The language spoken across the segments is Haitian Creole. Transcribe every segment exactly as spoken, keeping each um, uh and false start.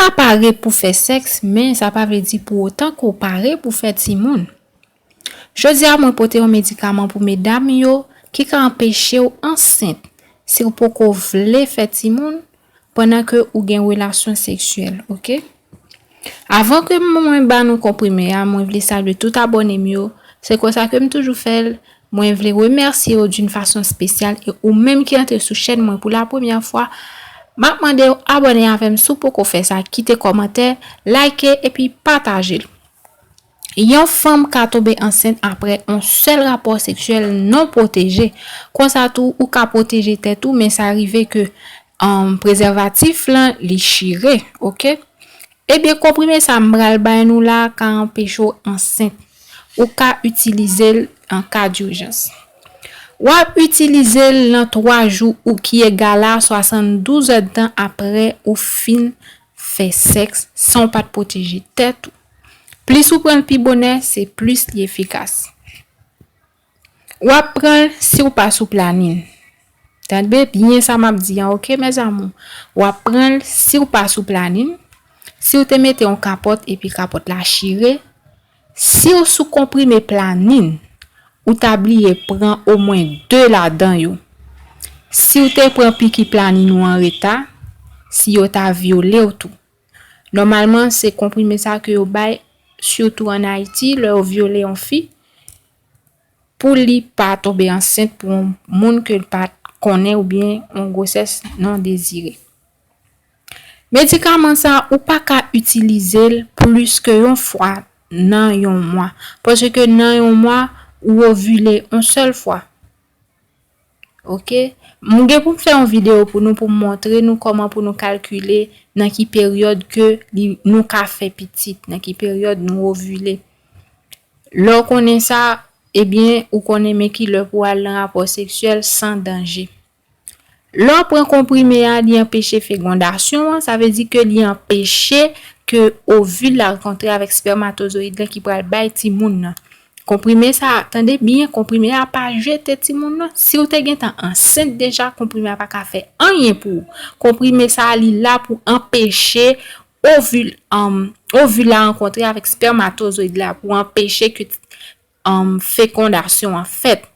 pa pare pou fè sèks, men sa pa vle di pou otan ke w pare pou fè timoun. Jodi a, mwen pote yon medikaman pou medam yo ki ka anpeche w ansent si w poko vle fè timoun pandan ke ou gen relasyon seksyèl, oke? Avan ke mwen ba nou konprime a, mwen vle salye tout abòne m yo. Se konsa ke m toujou fè l. Mwen vle remèsye w d'une façon spéciale e ou menm ki antre sou chèn mwen pou la premyè fwa, m ap mande w abòne avè m si w poko fè sa, kite kòmantè, like epi pataje l. Yon fanm ka tonbe ansent apre yon sèl rapò seksyèl non pwoteje. Konsa tou, ou ka pwoteje tèt ou, men sa rive ke, um, prezèvatif lan, li chire, oke? Ebyen, konprime sa m pral bay nou la ka anpeche w ansent. Ou ka itilize l an ka dijans. W ap itilize l nan twa jou ou ki egal a swasanndouz èdtan apre ou fin fè sèks san w pa t pwoteje tèt ou. Plis ou pran l pi bonè, se plis li efikas. W ap pran l si w pa sou planin. Tande byen sa m ap di an, oke, mes amours? W ap pran l si w pa sou planin, si w te mete yon kapòt epi kapòt la chire, si w sou konprime planin, ou ta bliye pran omwen de ladan yo. Si w te pran piki planin ou an reta, si yo ta vyole w tou. Nòmalman, se konprime sa ke yo bay, sitou ann Ayiti, lè yo vyole yon fi, pou li pa tonbe ansent pou yon moun ke l pa t konnen oubyen yon gwosès non dezire. Medikaman sa, ou pa ka itilize l plis ke yon fwa nan yon mwa, paske nan yon mwa, ou ovile yon sèl fwa. Oke? M gen pou m fè yon videyo pou nou, pou m montre nou kòman pou nou kalkile nan ki peryòd ke li, nou ka fè pitit, nan ki peryòd nou ovile. Lè w konnen sa, ebyen, ou konnen men ki lè pou w al nan rapò seksyèl san danje. Lè w pran konprime a, li anpeche fekondasyon an, sa vle di ke li anpeche ke ovil la rankontre avèk spèmatozoyid la ki pral bay timoun nan. Konprime sa, tande byen, konprime a pa jete timoun nan. Si w te gentan ansent deja, konprime a pa ka fè anyen pou ou. Konprime sa, li la pou anpeche ovil, um, ovil la rankontre avèk spèmatozoyid la, pou anpeche ke, um, fekondasyon an fèt.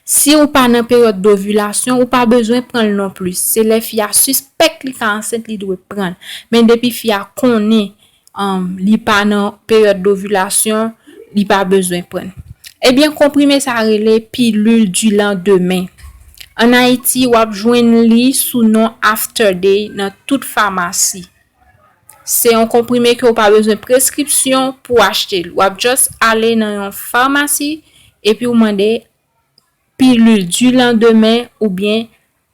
Si ou pa nan peryòd dovilasyon, ou pa bezwen pran l non plis. Se lè fi a sispèk li ka ansent, li dwe pran l. Men depi fi a konnen, um, li pa nan peryòd dovilasyon, li pa bezwen pran l. Ebyen, konprime sa rele pilil di landemen. Ann Ayiti, w ap jwenn li sou non After Day nan tout famasi. Se yon konprime ke w pa bezwen preskripsyon pou w achte l. W ap just ale nan yon famasi epi w mande pilil di landemen oubyen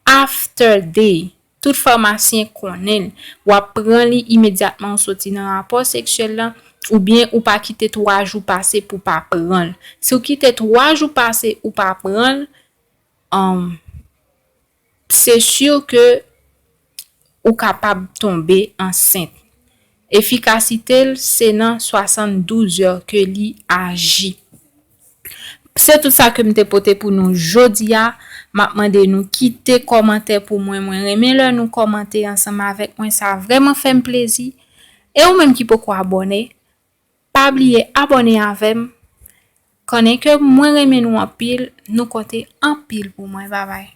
After Day. Tout famasyen konnen l. W ap pran li imedyatman w soti nan rapò seksyèl la, oubyen ou pa kite twa jou pase pou pa pran l. Si w kite twa jou pase ou pa pran l, um, se si ke ou kapab tonbe ansent. Efikasite l se nan swasanndouz è ke li aji. Se tout sa ke m te pote pou nou jodi a. M ap mande nou kite kòmantè pou mwen. Mwen renmen lè nou kòmante ansanm avèk mwen. Sa vrèman fè m plezi. E ou menm ki poko abòne, pa bliye abòne avè m. Konnen ke mwen renmen nou anpil. Nou konte anpil pou mwen. Babay.